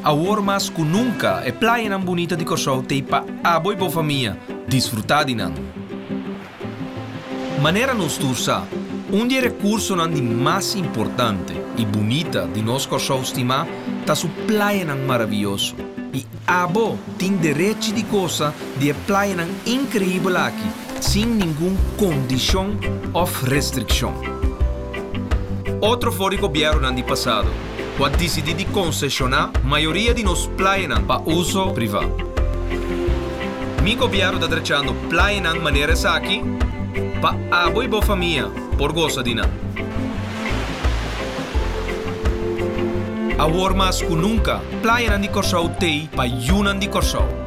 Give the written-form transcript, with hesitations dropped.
Awor mas ku nunka e playanan bunita di Kòrsou t'ei pa abo i bo famia disfrutá di nan. Manera nos tur sa, un di e rekursonan di mas importante i bunita di nos Kòrsou stimá ta su playanan maravioso. I abo tin derechi di gosa di e playanan inkreibel aki sin ningun kondishon òf restrikshon. Otro for di gobièrnunan di pasado ku a disidí di konseshoná mayoria di nos playanan pa uso privá. Mi gobièrnu ta drechando playanan manera esaki pa abo i bo famia por gosa di nan. Awor mas ku nunka, playanan di Kòrsou t'ei pa yunan di Kòrsou.